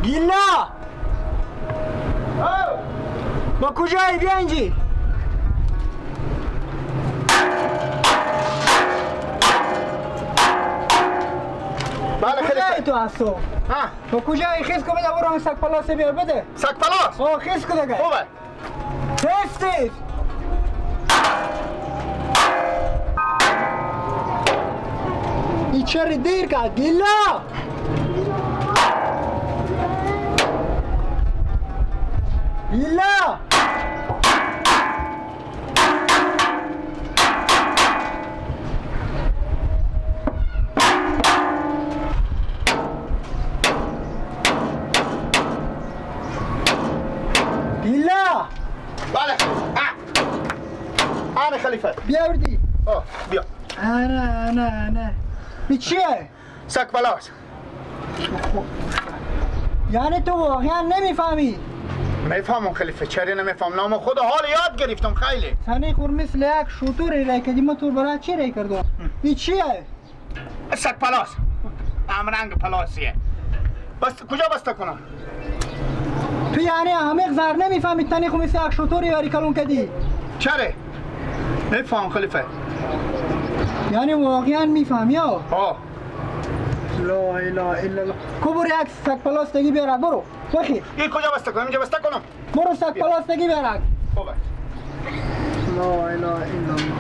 گیلا با کجایی؟ بیا اینجی. بله خلیفه. تو هستو؟ ها با کجایی؟ خیز کو بده برو سگ پلاس بیار بده. سگ پلاس؟ آه خیز کو دیگه. خوبه. تیز تیز. این دیر کرد گیلا. گیلا گیلا. بله آره خلیفه بیا بردی. آه بیا. نه نه نه این چیه؟ سگ پلاس. یعنی تو واقعا نمیفهمی؟ میفهمم خلیفه، چرا نمیفهم؟ نام خدا حال یاد گرفتم خیلی. سنی خور مثل یک شطور رای کردی، ما تو برای چی رای کردم؟ این چیه؟ سگ پلاس. هم رنگ پلاسیه. بس کجا بسته کنم؟ تو یعنی همه زر نمیفهمی، تنی خو مثل یک شطور یاری کلون کردی. چرا؟ میفهم خلیفه. یعنی واقعا میفهمی ها؟ آه. لا اله الا الله. کو برو یک سگ پلاس دیگه بیار برو. بخیر. این کجا بسته کنم؟ اینجا بسته کنم. برو سگ پلاس دیگه بیار. خوبه. لا اله الا الله.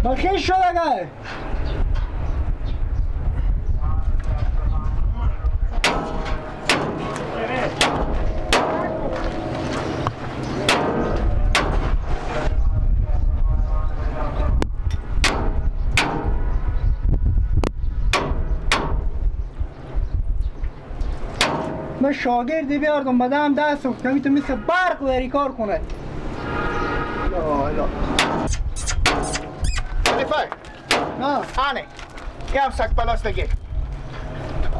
بخیر شد اگه. من شاگردی بیاردم بدم دست و کمی تو مثل برق وری کار کنه. لا لا خلیفه. نه آنه یه هم سگ پلاس دیگه.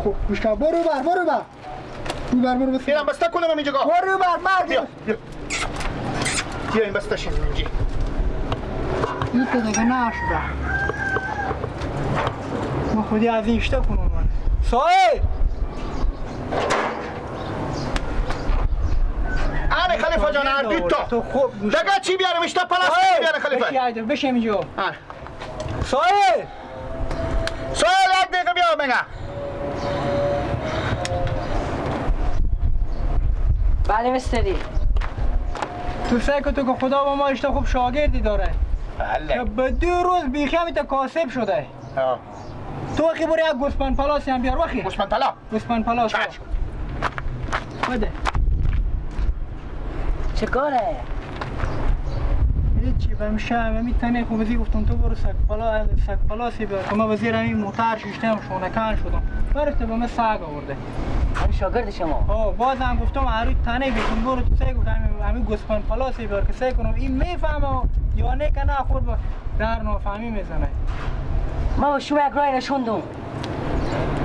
خوب گوش کن. برو بر برو بر برو بر برو. اینم بسته کنم اینجا. برو بر مرد. بیا بیا بیا این بسته شد اینجا. این که دیگه نشده. ما خودی از این اشته کنم من. سایه آره خلیفه جان هر دو تا. تو خوب دیگه چی بیارم؟ اشتا پلاس بیارم خلیفه. بشی بشیم اینجا. آره سایه سایه یک دقیقه بیا مگه. بله مستری. تو سعی کن تو که خدا با ما اشتا خوب شاگردی داره. بله. به دو روز بیخی هم تا کاسب شده. ها. تو وقتی برو یک گوسفند پلاسی هم بیار وقتی. گوسفند پلا. گوسفند پلاس. چشم. بده. چه کاره؟ هیچی بمشه همی تنه خوب بزی گفتم تو برو سگ پلا سگ پلاسی بیار که من وزیر همین موتر شیشتم شونه شدم. برفته به من سگ آورده. همین شاگرد شما؟ آه بازم گفتم هر تنه گفتم برو تو سگ گفتم همین گوسفند پلاسی بیار که سگ کنم این میفهمه یا نه که نه خود در نافهمی میزنه. ما با شما یک رای نشوندم.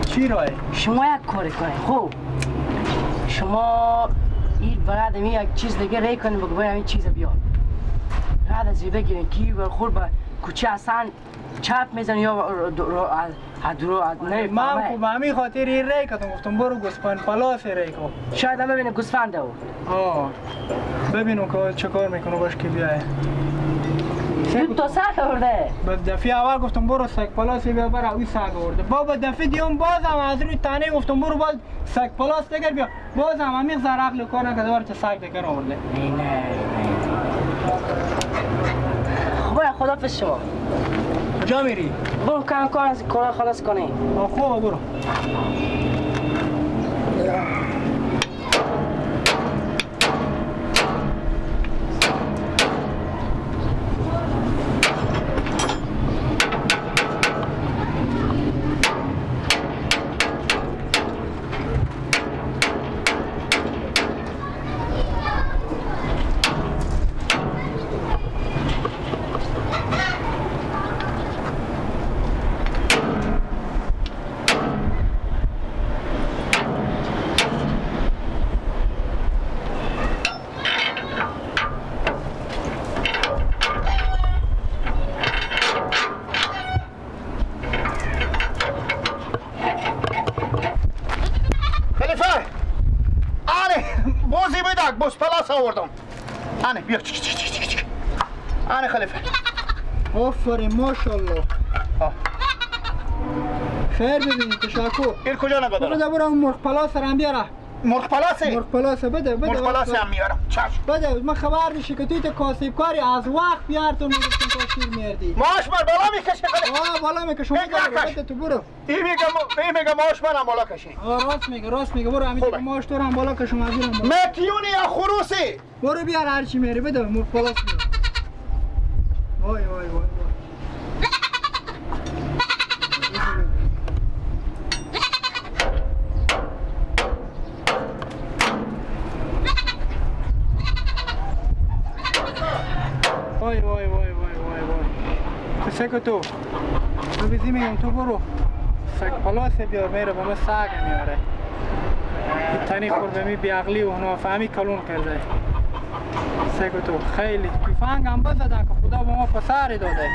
چی رای؟ شما یک کاری کنید. خوب شما این براد می یک چیز دیگه ری کنیم بگو باید این چیز بیار. رد از بگیرین کی بر خور با کوچه اصلا چپ میزن یا درو نه. من خب همین خاطر این ری کردم گفتم برو گوسفند پلاس ری کن. شاید هم ببینه گوسفند او. آه ببینم که چه کار میکنه باش که بیای. دو تا سگ آورده. به دفعه اول گفتم برو سگ پلاس بیا برا او سگ آورده. بابا دفعه دیوم بازم از روی تنه گفتم برو باز سگ پلاس دیگر بیا. بازم همین زر عقل کار نکرده برای سگ دیگر آورده. نه نه. خب خداحافظ شما. کجا میری؟ برو کم کار از کار خلاص کنی. خوبه برو. بوس پلاس آوردم. آنه بیا چک چک چک چک. آنه خلیفه. آفرین ماشاءالله. خیر ببینید تشکر. این کجا نگاه دارم؟ بده برو مرغ پلاس رو هم بیاره. مرغ پلاسه؟ مرغ پلاسه بده بده. مرغ پلاسه هم میارم. چشم. بده من خبر داشتی که توی تا کاسب کاری از وقت بیار تو میگفتم تا شیر میردی. ماش مر بالا میکشه خلیفه. آه بالا میکشه. بده تو برو. این میگه ماش منم بالا کشی. آه راست میگه راست میگه برو همین ماش تو هم بالا کشم از اینم بالا. متیونی یا خروسی؟ برو بیار هر چی میری بده مرغ پلاس بیار. وای وای وای. وای وای وای وای وای وای سگ تو تو بیزی میگم تو برو سگ پلاس بیار میره به من سگ میاره تنی خور به می بیعقلی و نافهمی کلون کرده. سگ تو خیلی تفنگ هم بزدن که خدا به ما پسری داده.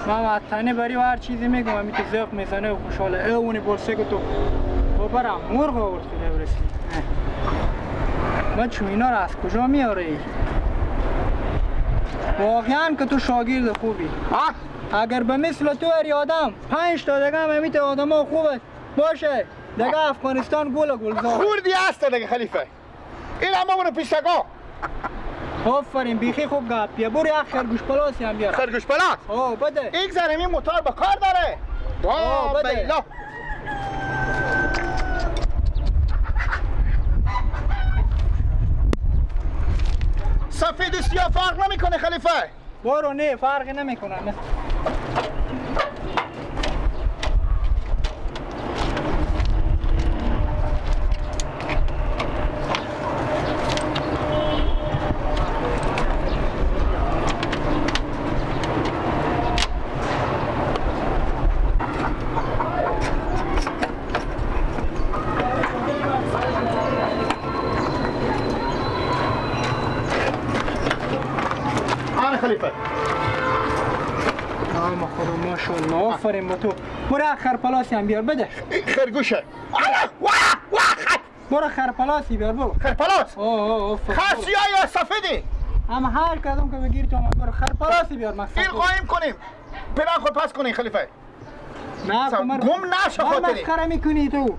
من از تنی بری و هر چیزی میگم همی تو ذوق میزنه و خوشحاله. ای اونی بر سگ تو برم مرغ آورد که برسی. من چون اینا رو از کجا میاره ای؟ واقعا که تو شاگرد خوبی. اگر به مثل تو اری آدم 5 تا دیگه هم همیت آدم ها خوبه باشه دیگه افغانستان گل گلزار. خوردی هست دیگه خلیفه. این هم همونو پیشگاه. آفرین بیخی خوب گپیه. برو یک خرگوش پلاسی هم بیار. خرگوش پلاس؟ آه بده. یک ذره این موتور به کار داره. آه بده. سفید سیاه فرق نمیکنه خلیفه. برو نه فرق نمیکنه. خلیفه. آه خدا ماشاءالله آفرین با تو. برو خرپلاسی هم بیار بده. خرگوشه. برو خرپلاسی بیار برو. خرپلاس؟ اوه خر سیاه یا سفیدی؟ اما هر کدوم که بگیر تو برو خرپلاسی بیار مقصد. این قایم کنیم. پلان خود پس کنیم خلیفه. نه گم نشه خاطری. مسخره میکنی تو.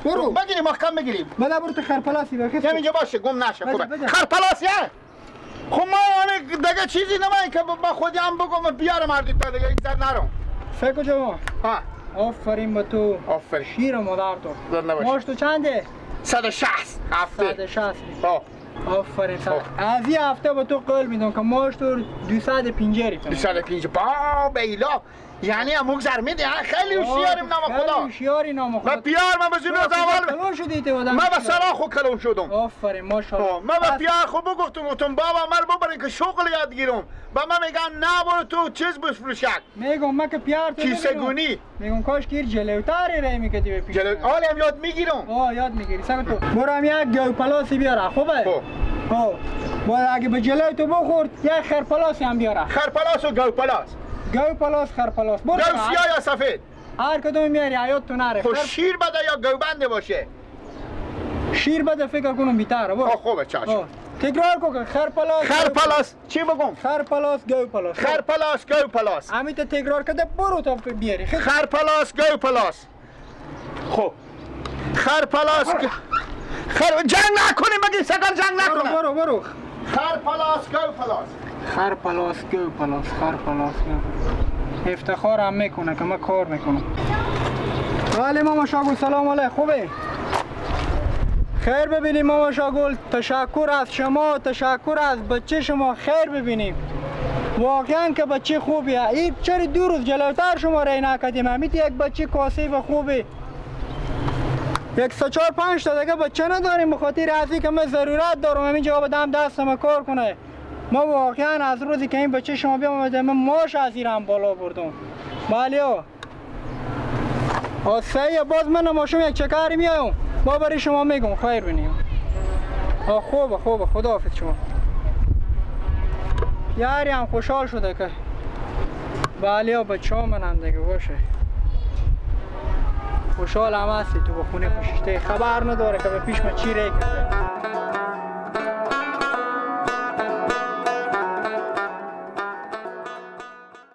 برو. بگیریم محکم بگیریم. بده برو تو خرپلاسی بیار. همینجا باشه گم نشه خوبه. خرپلاسیه؟ خب ما دیگه چیزی نمایی که با خودی هم بگم بیارم هر دیتا دیگه یک ذره نرم. فکر کجا؟ ها آفرین با تو. آفرین. شیر مادر تو. ماش تو چنده؟ 160 هفته. 160. آفرین. از این هفته با تو قول میدم که ماش تو 250 ریپم. 250 با بیلا یعنی هم مگذر میده. خیلی هوشیاریم نام خدا. خیلی هوشیاری نام خدا. من پیار من بزنم روز اول کلون شدی تو آدم. من به سرا خو کلون شدم. آفرین ماشاءالله. من به پیار خو بگفتم گفتم بابا من ببرین که شغل یاد گیرم. با من میگن نه برو تو چیز بفروشک. میگم من که پیار تو کیسه گونی. میگم کاش گیر جلوتری ری میکدی به پیش. جلو حالا هم یاد میگیرم. آه یاد میگیری. سگ تو برو هم یک گاو پلاسی بیاره. خوبه؟ خب. خب باید اگه به جلوی تو بخورد یک خرپلاسی هم بیاره. خرپلاس و گاو پلاس. گاو پلاس خرپلاس. برو گاو سیاه یا سفید؟ هر کدوم میاری حیات تو نره. خب شیر بده یا گاوبنده باشه؟ شیر بده فکر کنم بیتره. برو. خوبه چشم. تکرار کن خرپلاس. خرپلاس چی بگم؟ خرپلاس گاو پلاس. خرپلاس گاو پلاس. همین تو تکرار کده برو تا بیاری. خرپلاس گاو پلاس. خب خرپلاس خر جنگ نکنیم بگی سگان جنگ نکنه. برو برو. خرپلاس گاو پلاس. خرپلاس گاو پلاس. خرپلاس گاو. افتخار هم میکنه که من کار میکنم. بله ماما شاگل سلام علیک. خوبه؟ خیر ببینیم ماما شاگل. تشکر از شما، تشکر از بچه شما. خیر ببینیم. واقعا که بچه خوبیه. این چرا 2 روز جلوتر شما رای نکردیم؟ همیت یک بچه کاسب خوبه. 1 3 4 5 تا دیگه بچه نداریم به خاطر از اینکه من ضرورت دارم همین جواب دم دستم کار کنه. ما واقعا از روزی که این بچه شما بیامده من ماش از ایران بالا بردم. بله ها سعیه باز من ماشم یک چکری میایم با برای شما میگم. خیر بینیم. خوبه خوبه خداحافظ شما. یاری هم خوشحال شده که بله بچه ها من هم دیگه باشه. خوشحال هم هستی تو به خونه خوششته خبر نداره که به پیش من چی ری کرده.